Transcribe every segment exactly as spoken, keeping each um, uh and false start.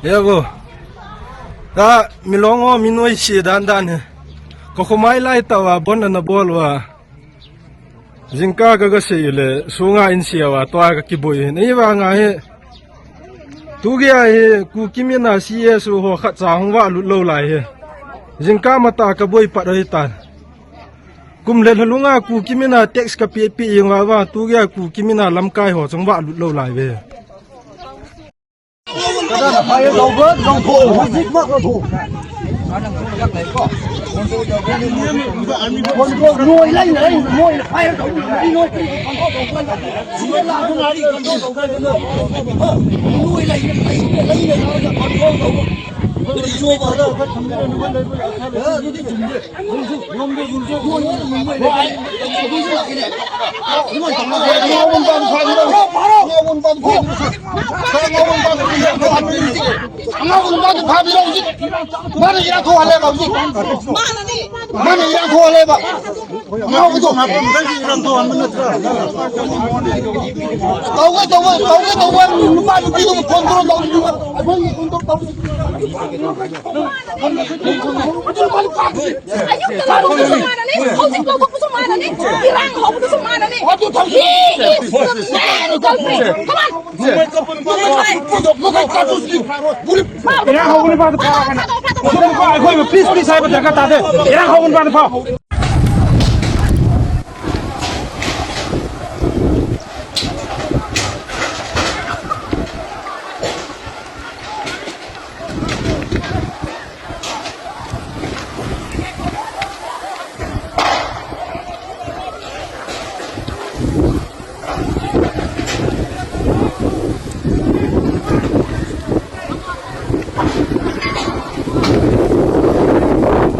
He vo. Ta Milong ho mi noise dan dan hi. Ka khomai lai tah uva bon ana bol uva. Jingkah ka ga sei le sunga in sia uva tua ka kiboi hi. Nei vanga hi. Tu gei a hi Kuki mina C S O ho khat cha hung vah lut lou lai hi. Jingkah matah ka boi pat ahi tan. Kum le lha lunga Kuki mina tax ka pe pe jeng uva, tu gei a Kuki mina lamkai ho chang vah lut lou lai ve. Ayun, kasama ko sa mana ni. Howsing ko, gusto sa mana ni. Irang ho, gusto sa mana ni. He is the man who got me. Come on. Irang ho, gusto sa mana ni. Please, please, hai, bata ka ta de. Irang ho, gusto sa mana ni.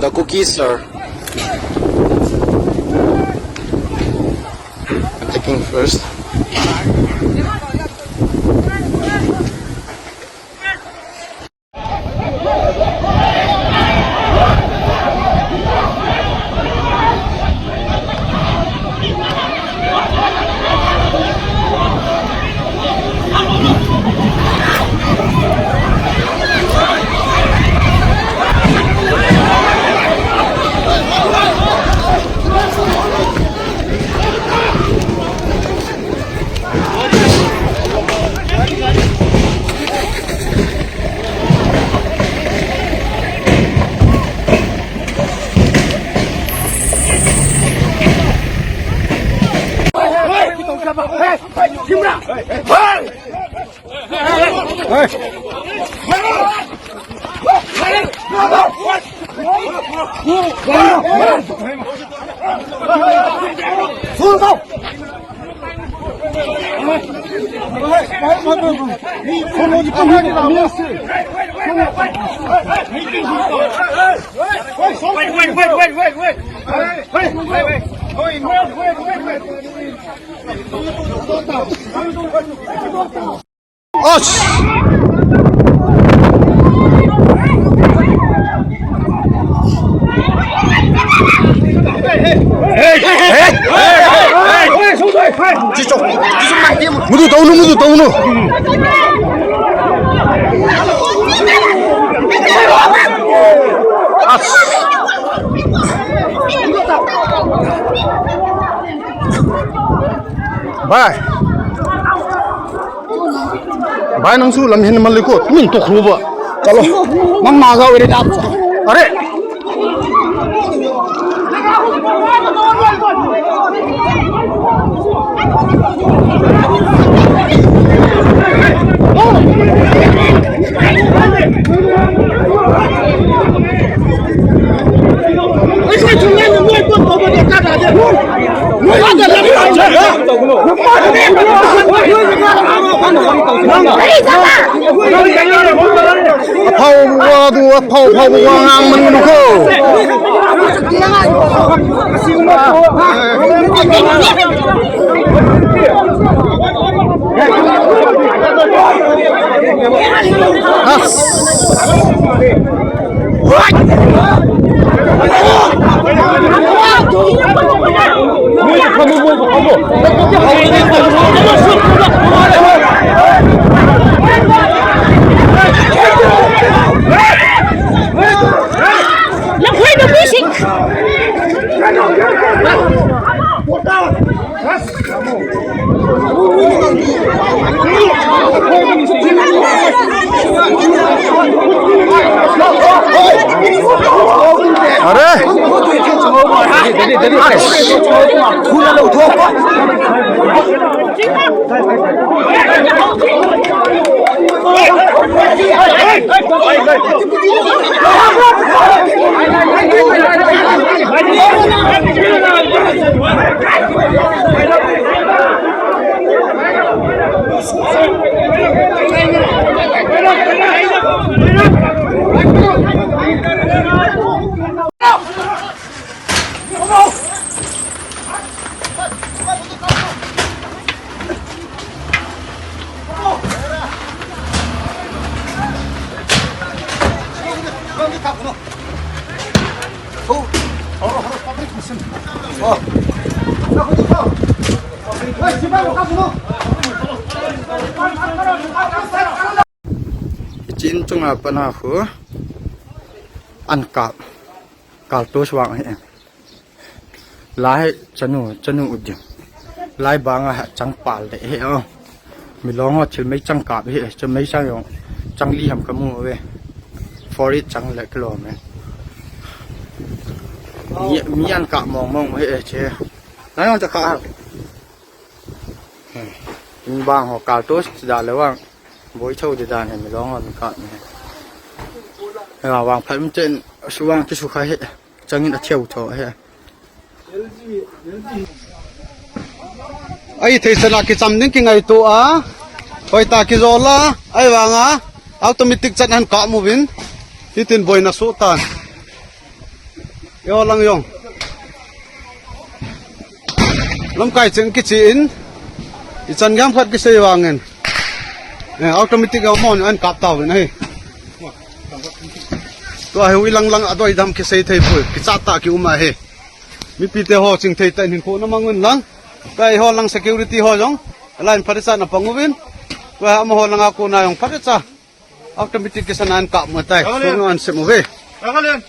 The cookies, sir. I'm taking first. Wait, wait, wait, wait, wait. Hey, hey, hey, hey. Wait, wait, wait, wait, wait. Mudu taunu, mudu taunu. Bye. Bye, nang su lam hin mal ko. Min to khruba. Chalo. Mang ma ga wele da. Are. Aphao bua du, aphao, phao bua ngang man ko. As. Chin chunga pana khu an kap, kaltos vang hi. Lai chanu, chanu u ding. Lai banga ha chang pal de he o. Milong ho thil meichang kap he, chu meichang jong chang li ham kamu ve. Four eight chang le kilom e. Mi, mi an kap mong mong he che. Lai jong cha kap. In bang ho kaltos da le vang. Boi tho de dan he, milong ho mi kap ni he. He vang phat um chen, su vang kisu kha he. Changin a theu tho he. Ai thei sana kicham ding kingaito a. Hoi ta kijol a. Ai vang a. Automatic chan han kap mu vin. Hitin boina su tan. Yo lang jong. Lamkai cheng kichi in. I chan gam khat kisei vangin. Eh, automatic a mon an kap tau vin ahi. Tua hi ui lang lang a doi dam kisei thei pui. Kicha ta ki um ahi. Mipite ho ching thei ta in hin khu na mang un lang. Tua hi ho lang security ho jong. Line phat cha na pang uvin. Tua hi amaho lang a khu na jong phat cha. Automatic kisa nan kap mo tai. Kang len. Sung an sem uve. Kang len.